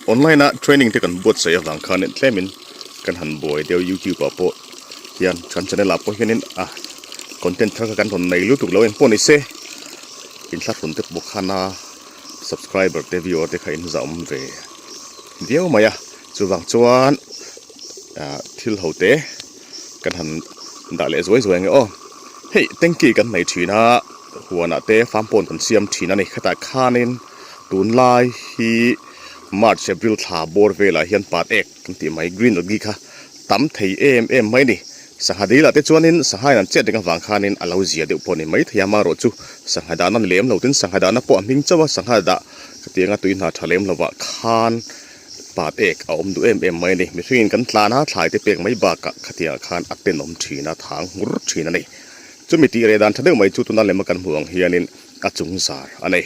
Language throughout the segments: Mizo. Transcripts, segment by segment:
Online a training te kan buatsaih avang khanin tlemin kan han buai deuh youtube ah pawh hian kan channel ah pawh hianin a content thar kha kan rawn nei lutuk lo engpawh ni se inthlahrun te pawh khana subscriber te viewer te kha in zah awm ve viau mai a chuvang chuan ah thil ho te kan han dah leh zuai zuai ang e aw hei tanky kan nei thin a huanah te farm pond kan siam thin a ni khatah khanin tunlai hi March April thla bawr velah hian pat ek kan tih mai green algae kha tam thei em em mai a ni. Sangha dil ah te chuanin sangha in an chet reng avang khanin a lo zia deuh pawh a ni maithei a amaherawh chu sangha dahna ni lem lo tin sangha dahna pawh a hming chauh a sangha dah khatianga tui hna tha lem lovah khan pat ek a awm duh em em mai a ni. Mihringin kan tlan a thlai te pek mai bakah khatiangah khan a tenawm thin a thang nghur thin a ni. Chumi tih reh dan tha deuh mai chu tuna lema kan hmuh ang hianin a chung zar a nei.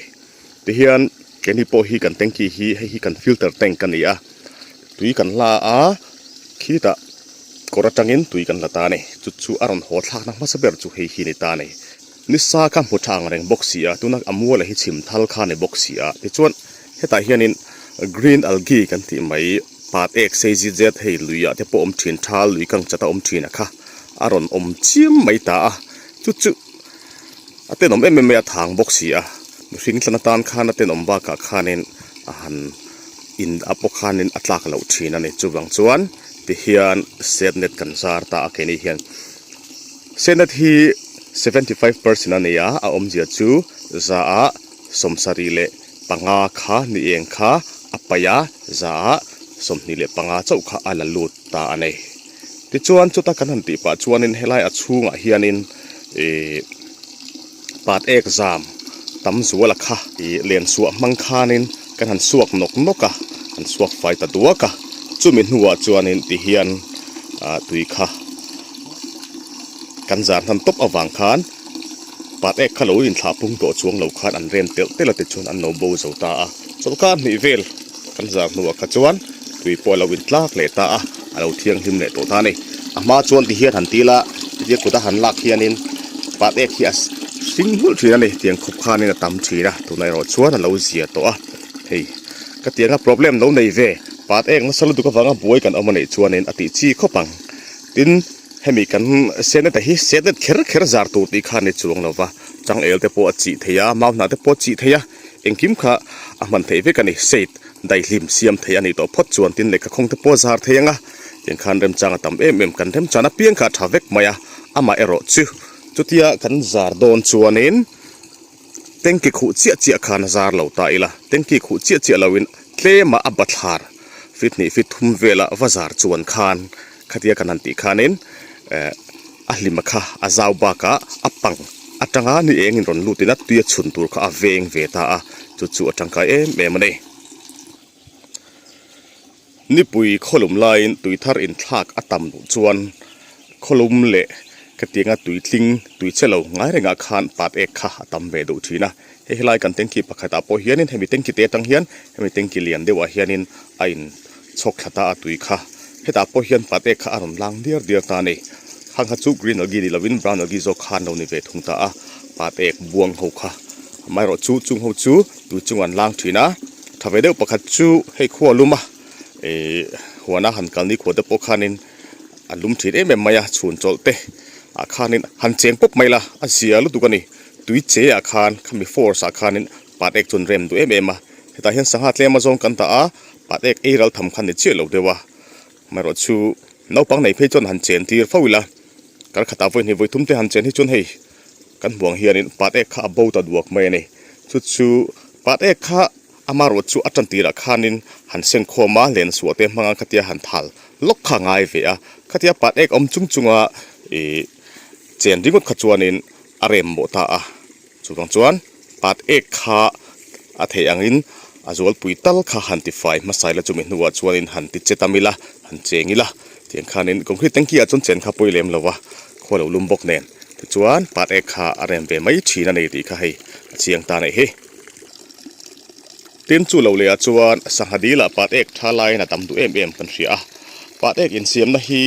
Tihian keini pawh hi kan tanky hi hei hi kan filter tank a ni a, tui kan la a khitah kawr atangin tui kan la ta a ni. Chu chu a rawn haw thlakna hmasa ber chu hei hi a ni ta a ni. Nisa kha hmu tha ang reng bawk si a, tuna a muala hi chhim thal kha a ni bawk si a. Tichuan hetah hianin green algae kan tih mai pat ek sei zit zet hei luiah te pawh awm thin thal lui kang chat a awm thin a kha a rawn awm chiam mai ta a, chu chu. A tenawm em em mai a thang bawk si a, mihring tlan atan khan a tenawm bakah khanin a han in a pawh khanin a tlak loh thin a ni. Chuvang chuan tihian set net kan zar ta a keini hian set net hi 75 percent a ni a, a awmzia chu za ah 75 kha ni eng kha a paih a, za ah 25 chauh kha a la lut ta a ni. Tichuan chuta kan han tih pah chuanin helai a chhungah hianin ihh pat ek zam tam zuala kha ih len suah hmang khanin kan han suak nawk nawk a, han suak fai ta duak a, chumi hnuah chuanin tihian ah tui kha kan zar hnan tawp avang khan pat ek kha lo inthlah pung tawh chuang lo khan an rem telh telh a tichuan an lo bo zo ta a, chawlhkar hnih vel kan zar hnuah kha chuan tui pawh a lo intlak leh ta a, a lo thianghlim leh tawh ta a ni. A hma chuan ti hian han ti ila hetia kut a han lak hianin pat ek hi a hring nghulh thin a ni tiang khawp khanin a tam thin a tunah erawh chuan a lo zia tawh a hei ka tianga problem lo nei ve pat ek nasa lutuk avanga buai kan awm a nih chuanin a tih chi khawp ang tin hemi kan senate hi senate kher kher zar tur tih kha a ni chuang lo va changel te pawh a chih thei a mau hnah te pawh a chih thei a engkim kha a hman theih vek a ni state daihlim siam thei a nih tawh phawt chuan tin lehkha khawng te pawh a zar thei ang a tiang khan remchang a tam em em kan remchan apiang kha a tha vek mai a amah erawh chu chutia kan zar dawn chuanin tanky khuh chiah chiah khan a zar lo ta ila tanky khuh chiah chiah loin tlema a bathlar feet hnih feet thum vela va zar chuan khan khatia kan han tih khanin eh a hlima kha a zau bakah a pang atanga ni engin rawn lutin a tui a chhun tur kha a veng ve ta a chu chu a tangkai em em a ni. Nipui khawlum laiin tui thar inthlak a tam duh chuan khawlum leh khatianga tui tling tui che lo ngai rengah khan pat ek kha a tam ve duh thin a. Hei helai kan tanky pakhatah pawh hianin hemi tanky te atang hian hemi tanky lian deuhah hianin a in chhawk thla ta a tui kha. Hetah pawh hian pat ek kha a rawn lang diar diar ta a ni. Khang kha chu green algae ni lovin brown algae zawk kha an lo ni ve thung ta a, pat ek buang ho kha. Amaherawh chu chung ho chu tui chungah an lang thin a, tha ve deuh pakhat chu hei khua lum a ihh huana han kal ni khua te pawh khanin a lum thin em em mai a chhun chawlh te ah khanin han cheng pawp mai la a zia lutuk a ni tui che ah khan khami force ah khanin pat ek chu an rem duh em em a hetah hian sangha tlem azawng kan dah a pat ek ei ral tham khan ni chiah lo deuh a amaherawh chu naupang nei phei chuan han chen tir fo ila kar khatah vawi hnih vawi thum te han chen hi chuan hei Kan hmuh ang hianin pat ek kha a bo ta duak mai a ni. Chu chu pat ek kha amarawh chu a tan tirah khanin han seng khawm a, len suah te hmanga khatia han thal lawk kha a ngai ve a. Khatia pat ek awm chung chunga ih chen ringawt kha chuanin a rem mawh ta a. Chuvang chuan pat ek kha a theih angin a zualpui tal kha han tifai hmasa ila chumi hnuah chuanin han ti che tam ila, han cheng ila. Tiang khanin concrete tanky ah chuan chen kha pawi lem lo va, khua lo lum bawk nen. Tichuan pat ek kha a rem ve mai thin a ni tih kha hei a chiang ta neih hi. Tin chu lo leh ah chuan sangha dil ah pat ek tha laiin a tam duh em em kan hria a. Pat ek insiamna hi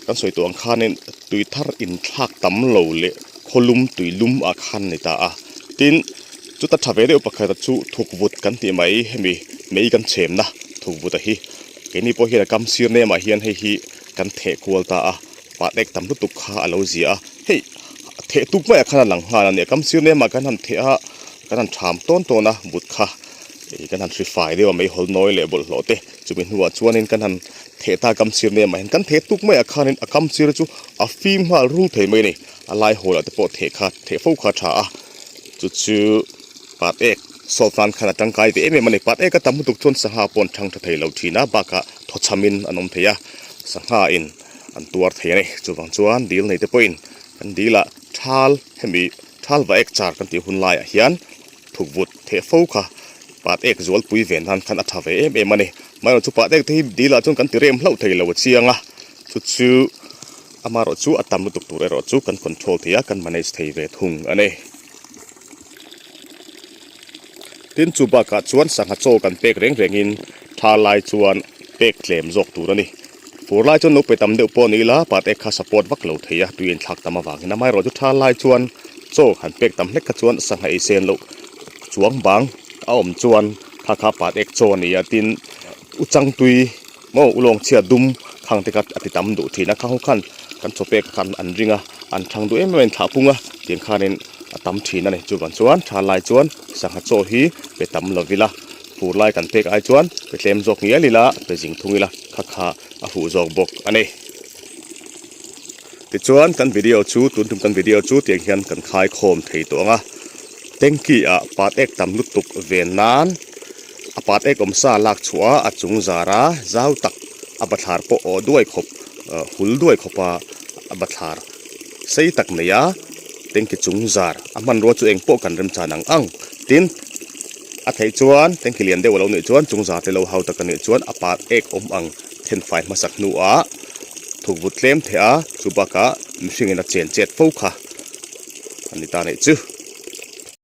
kan sawi tawh ang khanin tui thar inthlak tam lo leh khawlum tui lum ah khan a ni ta a. Tin chuta tha ve deuh pakhat chu thuk vut kan tih mai hemi mei kan chhemna. Thukvuta hi keini pawh hian a kam sir nem ah hian hei hi kan theh kual ta a pat ek tam lutuk kha a lo zia a hei theh tuk maiah khan a lang nghal a ni a kam sir nem ah kan han theh a kan han tham tawn tawn a but kha ih kan han hri fai deuh a meihawl nawi leh bawlhhlawh te chumi hnuah chuanin kan han theh ta a kam sir nem ah hian kan theh tuk maiah khanin a kam sir chu a fim nghal rul thei mai a ni a lai hawl ah te pawh theh kha theh fo kha a tha a chu chu. Pat ek sawt nan khan a tangkai ve em em a ni. Pat ek a tam lutuk chuan sangha pawh an thang tha thei lo thin a, bakah thawchhamin an awm thei a, sangha in an tuar thei a ni. Chuvang chuan dil nei te pawhin kan dilah thal hemi thal va ek char kan tih hun laiah hian thukvut theh fo kha pat ek zualpui ve nan khan a tha ve em em a ni. Amaherawhchu chu pat ek te hi dilah chuan kan ti rem hlauh thei lo a chiang a, chu chu amaherawhchu a tam lutuk tur erawh chu kan control thei a, kan manage thei ve thung a ni. Tin chu bakah chuan sangha chaw kan pek reng rengin tha lai chuan pek tlem zawk tur a ni. Fur lai chuan lo pe tam deuh pawh ni ila pat ek kha support vak lo thei a, tui inthlak tam avangin amaherawh chu tha lai chuan chaw han pek tam hlek kha chuan sangha ei sen loh chuang bang a awm chuan kha kha pat ek chaw a ni a, tin u changtui maw ulawng chhia dum khang te kha a ti tam duh thin a, khang ho khan kan chaw pek khan an ring a, an thang duh em em a inthlah pung a, tiang khanin a tam thin a ni. Chuvang chuan tha lai chuan sangha chaw hi pe tam lo ila, fur lai kan pek ai chuan pe tlem zawk ngial ila, pe zing thung ila kha kha a huh zawk bawk a ni. Tichuan kan video chu tun tum kan video chu tiang hian kan khai khawm thei tawh ang a, tanky ah pat ek tam lutuk ven nan a pat ek awm sa lak chhuah a a chung zar a zau tak a bathlar pawh aw duai khawp hul duai khawp a a bathlar sei tak nei a tanky chung zar a hmanrua chu eng pawh kan remchan ang ang tin a theih chuan tanky lian deuh a lo nih chuan chung zar te lo hau tak a nih chuan a pat ek awm ang thenfai hmasak hnuah. Thukvut tlem theh a, chu bakah mihringin a chen chet fo kha a ni ta neih chu.